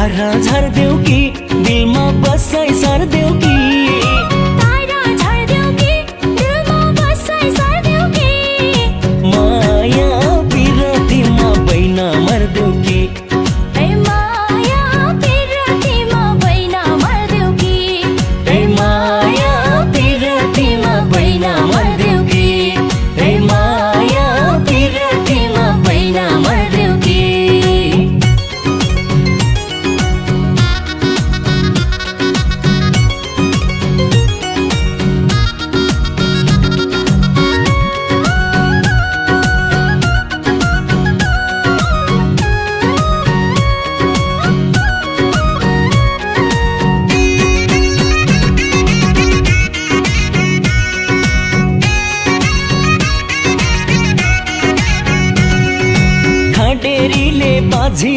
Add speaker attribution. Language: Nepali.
Speaker 1: तारा झर्देऊ कि दिलमा बसाइ सर्देऊ कि
Speaker 2: तारा झर्देऊ कि दिलमा बसाइ सर्देऊ कि
Speaker 1: माया पिरतीमा बैना मर्देऊ कि
Speaker 2: ए माया पिरतीमा बैना मर्देऊ कि
Speaker 1: ए माया पिरतीमा बैना मर्देऊ कि ए माया पिरतीमा बैना मर्देऊ कि खडेरीले बाजी